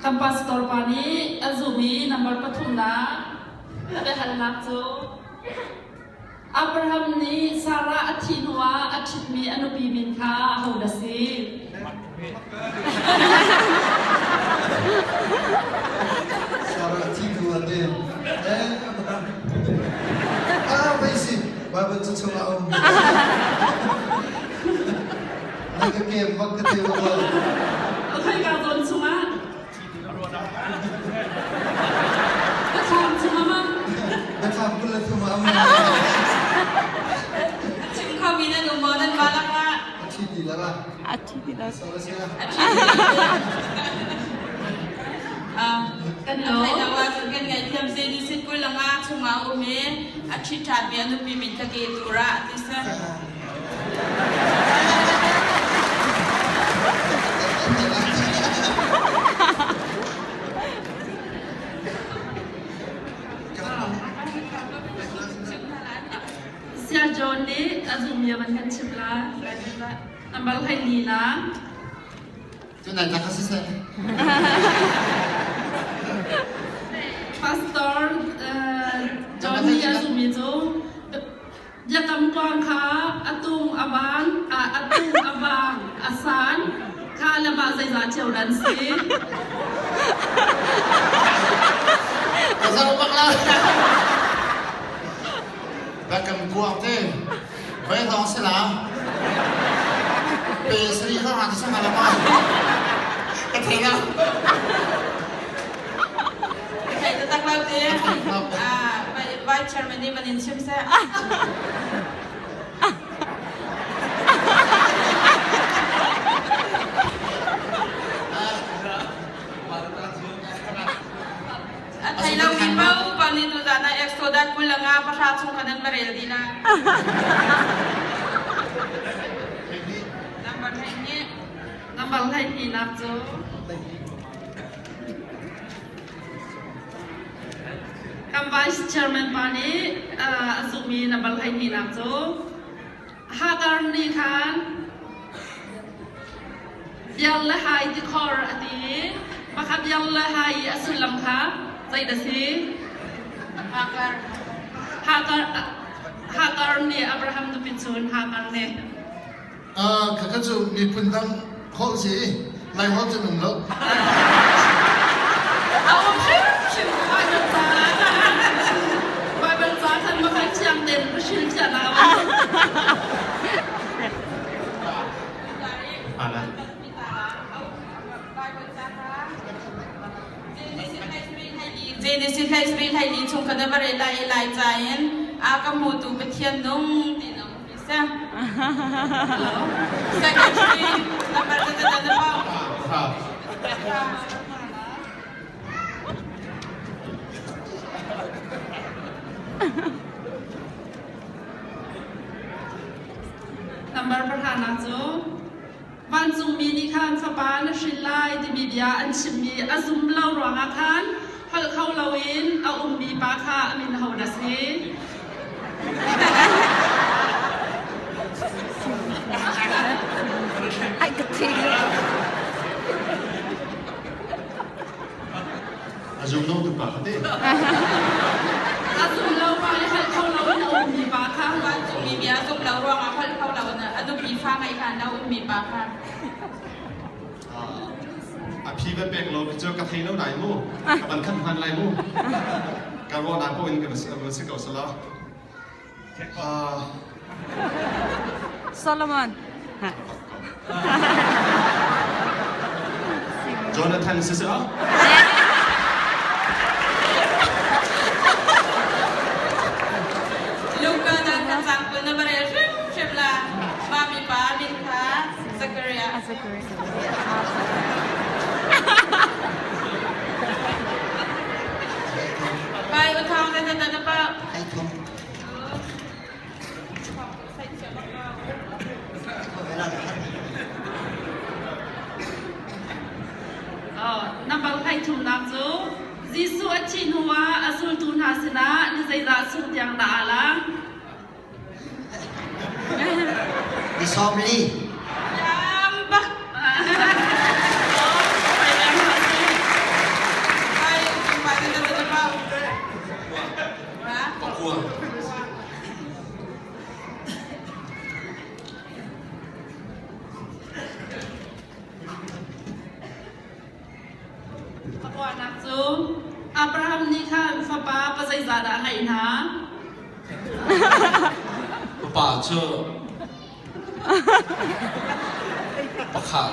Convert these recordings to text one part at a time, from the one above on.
Kan pastor pa nih a zumh i number pathumnak a biahalnak cu Abraham nih Sarah a thih hnuah a ṭhitmi a nupi min kha ahodah si? Sarah a thih hnuah te eh ah pei si Bible cu chungah a um. Na ka kem bak ka te bak lo. Khoika zawn chungah? Biathlam chungah ma? Biathlam 23 ah a um. A chim khomi nan um maw nan mah lakah? A thi ti lo ah. A thi ti lo. So a si ah. A thi ti lo. Kan A theih lo ahcun kan ngaihthiam se ni sit kul langa chungah um i a ṭhit ṭhanmi a nupi min ka ke tur ah ti seh. Sia John nih a zummi a van kan chimh la. Number 12 na. Tunai ta kha siseh. Pastor John nih a zummi cu Biakam kuang kha a tung a vang, a tung a vang, a san kha le mah zeizah cio dan si. Ka zoh bak la. Biakam kuang te voi thong si la. Pe sari kha ha ti sang la ma. Ka thei la. Thei taktak lo te. Ah, Vice Chairman nih van in chim seh. A thei lo mi paoh pa nih tuzaan ah Exodus 25 pahra chung kha nan va rel dih lai. Number 12. Number 12 nak cu Kan Vice Chairman pa nih a zumhmi number 12 nak cu Hagar nih khan biar le hai tikhor a ti i maka biar le hai i a sullam kha zeidah si? Hagar. Hagar Hagar nih Abraham nupi cun Hagar nih Khakha cu miphun dang holh si i Lai holh cu um lo. A um hrimhrim Bible ca Bible ca khan makhan thiang tein ka hril thiah na Ala. Genesis hlei sarih hlei li chung kha na va rel lai i Lai ca in a ka hmutu Pathian nung ti na um ti si. Secretary number ta ta na pau. Number pahra nak cu Vancungmi nih khan fapa na hrin lai timi bia an chimmi a zum lo ruangah khan holh kho loin a ummi pa kha a min hodah si? Ai ka thi. A zum lo tu pa kha te. A zum lo pa le holh kho loin a ummi pa kha. Vancungmi bia zum lo ruangah holh kho lo in a nupi fa ngei hlan lo ummi pa kha. A phi va pek lo cu ka thei lo nai mu. Ka ban khat hman lai mu. Ka ruahnak ko in ka va si ko sala. Solomon. Jonathan si si ah? Luka na kan cang kul na va rel hrimhrim la. Mami pa min kha Zakaria. Bai u thong na na na pa. Ai thong. Number 13nak cu Jesuh a thih hnuah a zultu hna sinah ni zeizah chung tiang dah aa lang? Ni sawm li. Yam bak. Pakuanak cu Abraham nih khan fapa pa zeizah dah a ngeih hna? Fapa cu pakhat.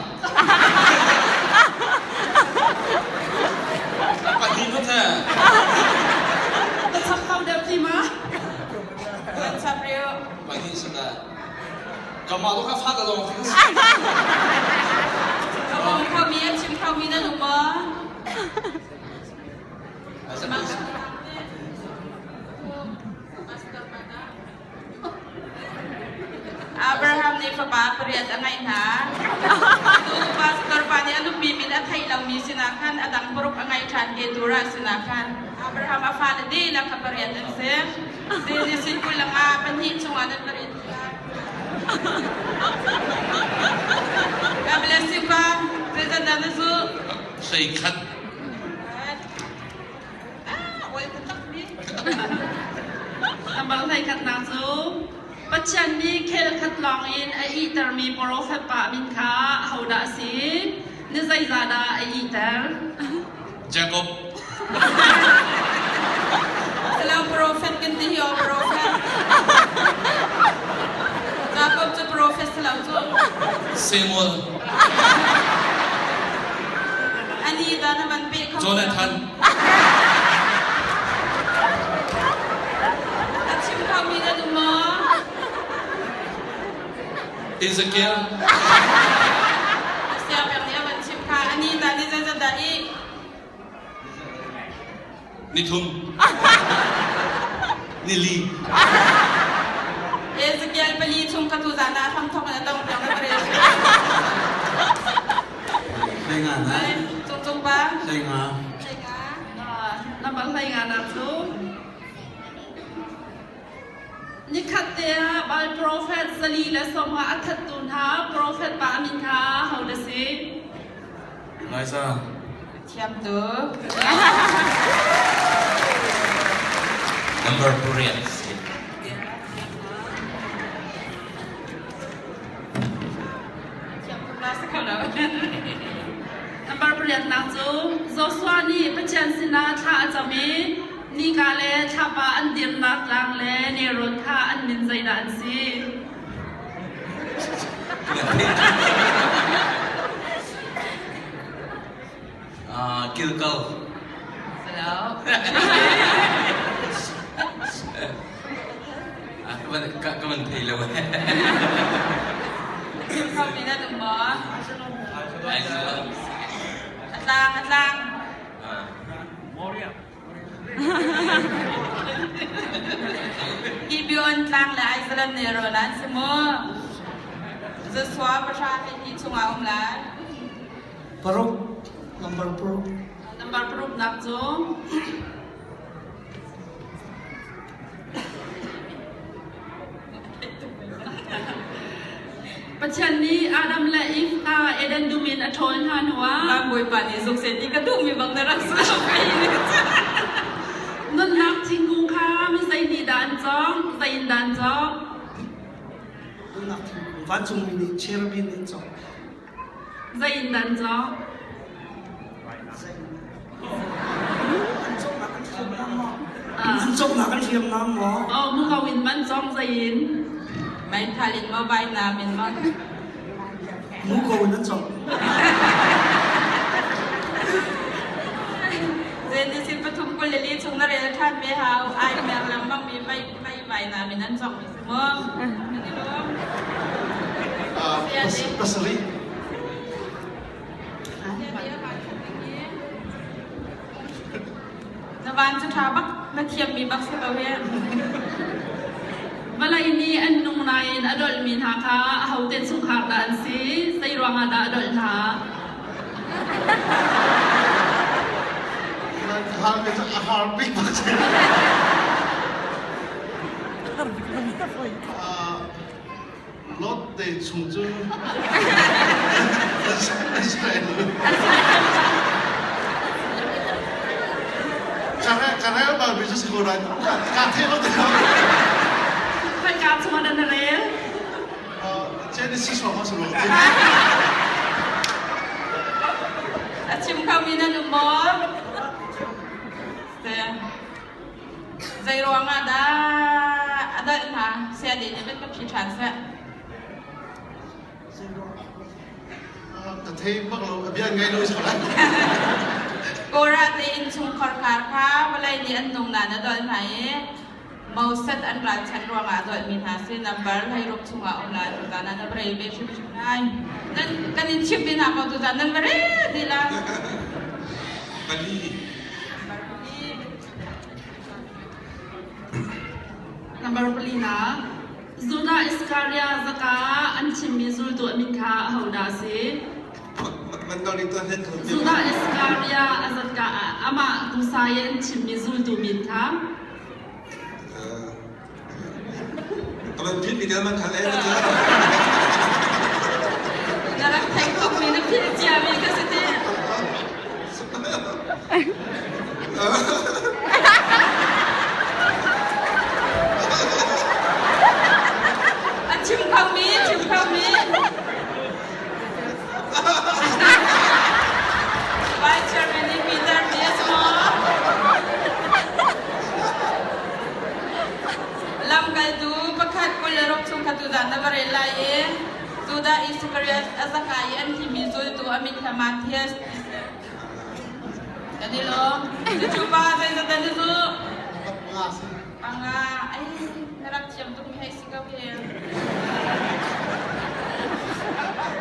Pahnih hmat he. Ka chap kho deuh ti ma? Kan chap riu. Pahnih sata. Kamah lo ka fa ta lawng khan. Ka bawm kho mi a chim kho mi nan um maw? Abraham nih fapa pariat a ngeih hna. Tu pastor pa nih a nupi min a theih lomi sinah khan a dang paruk a ngeih ṭhan Keturah sinah khan Abraham a fale dihlak kha pariat an si. Genesis 25 pahnih chungah nan pariat God bless you pa. Zeizat dah na zuh? 11. Number 11nak cu Pathian nih khel khat lawng in a ihtermi profet pa min kha ahodah a si? Ni zeizah dah a ihter? Jacob. Salam prophet kan ti hi o prophet. Jacob cu prophet si lo cu. Samuel. Ani ta na van pe kho. Jonathan. A chim kho mi na dum maw? Ezekiel. Sia pek nih a van chim kha ani ta ni zeizat dah i Nithum. Nili. Ezekiel pali chung ka tu zan ah hram thok in a dong tiang na ka rel. Hleinga na. Cung cung pa. Hleinga. Hleinga. Number hleinga nak cu Nikhat te ah Baal profet 430 a thattu hna profet pa a min kha ho na si? Liza. Thiam tuk. Number pariat si. Thiam tuk la si kho lo. Number pariat nak cu Joshua nih Pathian sinah thla a cam i nika le thlapa an dirnak tlang le nelrawn kha an min zeidah an si? Kilkal. Hello. Ka van thei lo. Chim kho mi nan um maw? A tlang, a tlang. Gibeon tlang le Aizalan ne rawl an si mu. Joshua pahra hleihnih chungah um lai. Paruk, number paruk. Number paruk nak cu Pathian nih Adam le Eve kha Eden dum in a ṭhawl hna hnuah Mah Bawipa nih zuk seh ti ka duhmi bang na rak si Nunnak thingkung kha mi zei nih dah an cawng, zei in dah an cawng? Nunnak thingkung vancungmi nih cherubim nih an cawng. Zei in dah an cawng? An cawknak an hriamnam maw? An cawknak an hriamnam maw? Oh, muko in man cawng zei in? Meithal in maw vainam in maw? Muko in an cawk. Genesis 3:24 chung na rel ṭhan ve hau. Ai mer lengmang mi mei mei vainam in an cawk mi si mu. Kan i lawm. Pasarih. Na van cu ṭha bak, na thiammi bak si ko hi. Vawlei nih an nung nain a dolhmi hna kha ahote chungkhar dah an si? Zei ruangah dah a dolh hna? A har bik bak si. Lot te chung cu Israel. Karel bal bi cu si ko lai. Ka the lo te. Khoi ka chung ah na rel? Genesis ma si lo. A chim kho mi nan um maw? ruangah dah a dolh hna? Saya nih nih ka phi ṭhan seh. Ka thei bak lo, a bia ngai lo sa lai. Korah te innchungkhar kha vawlei nih an nung nain a dolh hna i Moses an ralchanh ruangah a dolhmi hna si number 16 chungah um lai tuzan ah na va rel ve hrimhrim lai. Nan kan in chimh ve hna ko tuzan nan va rel dih la. Pali. Number pali. Number pali na Judah Iskariah zaka an chimmi zultu a min kha ahodah a si? Judah Iskariah a zatka ah amah dusa i an chimmi zultu min kha? Na rak theih tukmi na philh ciami ka si ti. A chim khomi, chim khomi. Vice Chairman nih Peter ti a si maw? Lamkaltu pakhat 26 chung kha tuzan na va rel lai i Judah Iscariot a zaka i an thimi zultu a min kha Matthias ti si. Kan i lawm. Cucu pa zeizat dah na zulh? Panga. Ai, na rak thiam tukmi hei si ko hi.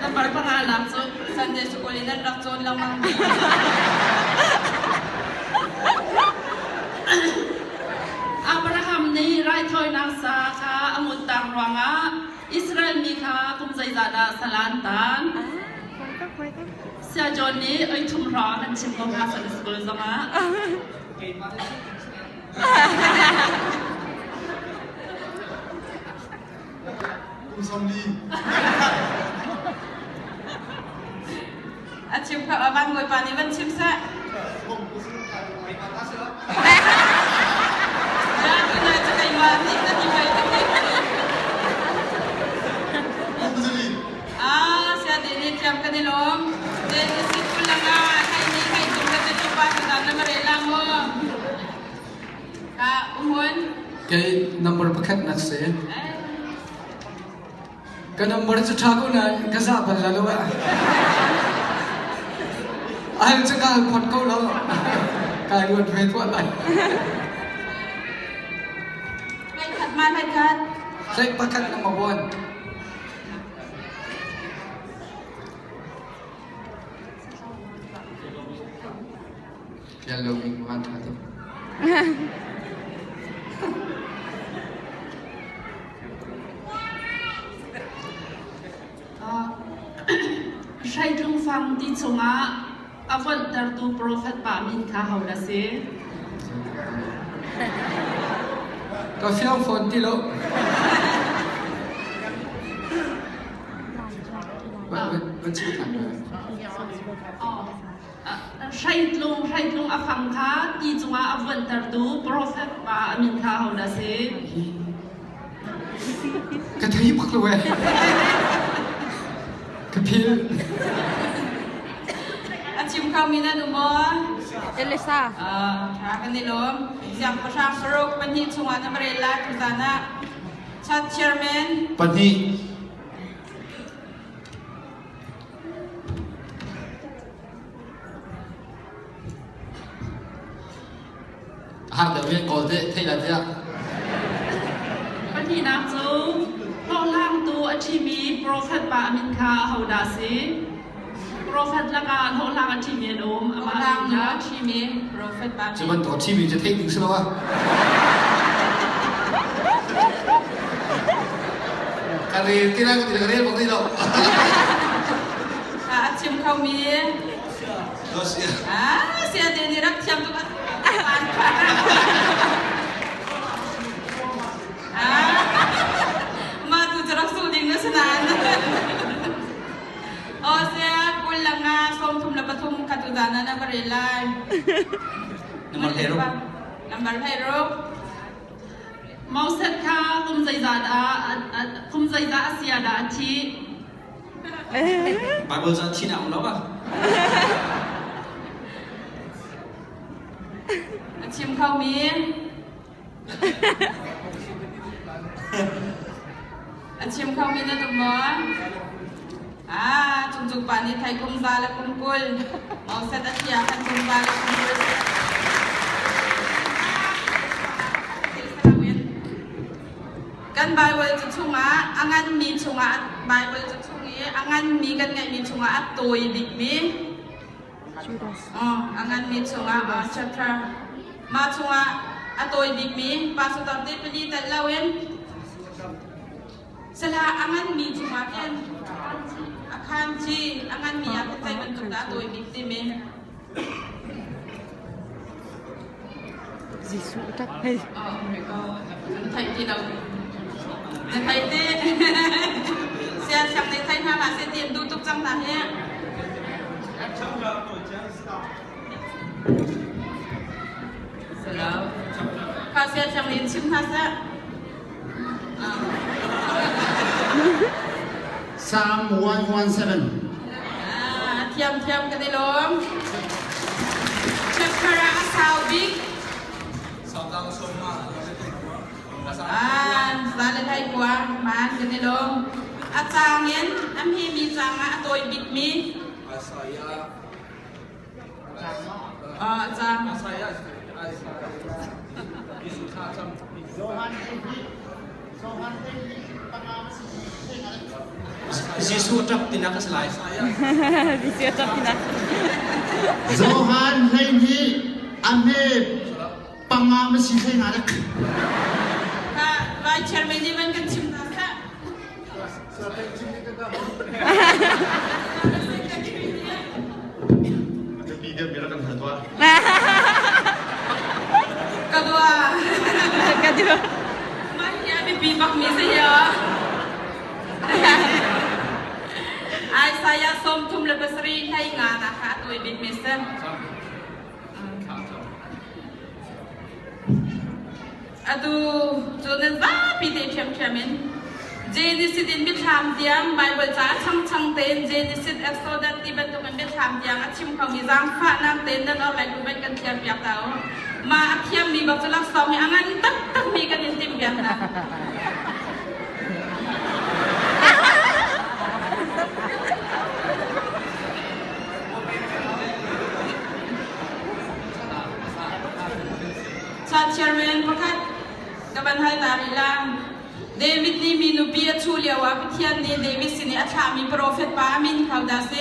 Number panga lak cu. Sunday school in an rak cawn lengmang mi. Abraham nih raithawinak sa kha a nguntak ruangah Israel mi kha kum zeizah dah sal an tan? Saya John nih oi thum hrawng an chim ko hnga Sunday school zongah. Kum 40. A chim kha a van bawipa nih van chim seh. Ya tunai cu keimah nih ka ti bai ka ti. Ah, sia te nih thiam kan i lawm. Te ni si kulanga hai ni hai tum ka te tu pa tu dan na mare la mo. Ka umun. Kei number pakhat nak si. Ka number cu ṭha ko nain ka za bal la lo ah. Al cu ka al phot ko lo. Kai ruat ve tuah lai. Hlei khat ma hlei khat. Hlei pakhat number one. Pial lo mi van ṭha tuk. Hreitlung fang ti chungah a vonhtertu profet pa min kha ho na si? Ka fiang fawn ti lo. Van chim than. Hreitlung hreitlung a fang kha ti cungah a vuantertu profet pa a min kha hodah si? Ka thei bak lo eh. Ka phil. A chim khomi nan um maw? Elisa. Tha kan i lawm. Siangpahrang paruk pahnih chungah na rel lai tuzan ah. Chat chairman. Pahnih. Har deuh in kawl te theih lai tiah. Pahnihnak cu hlawhhlangtu a ṭhimi profet pa a min kha ahodah a si? Profet lakah hlawhhlang a ṭhimi an um. Amah Hlawhhlang a ṭhimi profet pa Cu bantuk a ṭhimi cu theih ding si lo ah. Ka rel ti lai ka ti ka rel bak ti lo. A chim khomi Ah, sia te nih rak thiam tuk Ah, mah tu cu rak su ding na si nain. O sia kul le nga 33 kha tu zan ah na va rel lai. Number hlei ruk. Number hlei ruk. Moses kha kum zeizat ah kum zeizah a si ah dah a thih? Bible ca thi na um lo ba? A chim khomi. A chim khomi nan um maw? Ah, cungcung pa nih thei kum za le kum 20. Moses a thia khan kum za le kum 20. Kan Bible cu chungah a nganmi chungah Bible cu chung i a nganmi kan ngeihmi chungah a tawi bikmi a nganmi chungah chapter mah chungah a tawi bikmi pastor te pali telh loin sala a nganmi chungah khin a khanci a nganmi ah khin zei bantuk dah a tawi bik timi Jesuh tak hei. Theih ti lo. Na theih ti. Sia siang nih thei hna hlah seh ti an duh tuk cang hna hi. Hello. Kha sia siang nih chim hna seh. Psalm 117. Ah, thiam thiam kan i lawm. Chapter ah a sau bik. Ah, za le hlei kua man kan i lawm. A cang in a hmemi cang ah a tawi bik mi. Ah, a cang. Jesuh ṭap tinak a si lai. Jesuh ṭap tinak. Johan 12 a hme panga ma si hlei nga lek. Ka Vice Chairman nih van kan chim hna seh. Biapi deuh mi rak kan hal tuah. Ka dua. Ka dua. Mah hi a biapi bak mi si hi. Isaiah 37 hlei nga na kha a tawi bik mi si. Atu cu nan zapi te ṭhiamṭhiam in Genesis in biathlam tiang Baibal ca a changchang tein Genesis, Exodus ti bantukin biathlam tiang a chim khomi zaangfahnak tein nan orhlei bu ban kan thiampiak ta u. Mah a thiammi bak cu laksawng hi a ngan taktakmi kan in timhpiak hna. Cha chairman pakhat ka van hal ta rih la. David nih mi nupi a chuh lio ah Pathian nih David sin i a thlahmi profet pa a min kho dah si?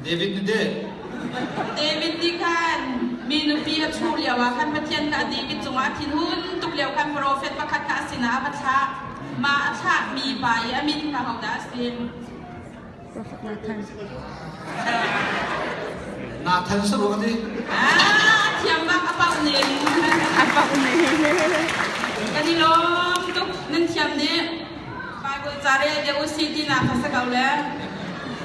David nih deh. David nih khan mi nupi a chuh lio ah khan Pathian kha David cungah a thinhun tuk lio khan profet pakhat kha a sinah a va thlah. Mah a thlahmi pa i a min kha hodah a si? Prophet Nathan. Nathan sa ruang ti. Ah, thiam bak a pau ning. A pau ning. Kan i lawm tuk nan thiam nih. Bible ca rel deuh usi ti na kha sa ko le.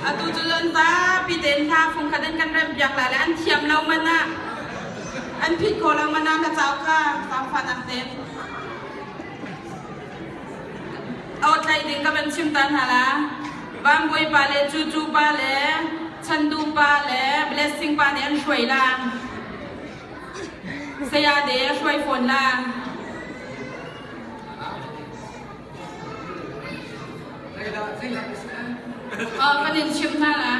Atu cu an zapi tein hla fung khat in kan rem piak la le an thiam lo man ah an phit kho lo man ah ka cau kha zaangfahnak tein. Awtlaih ding ka van chim ta hna la. Vanbawi pa le Cucu pa le Chandu pa le Blessing pa nih an hruai la. Saya de a hruai fawn la. Kan in chim hna la.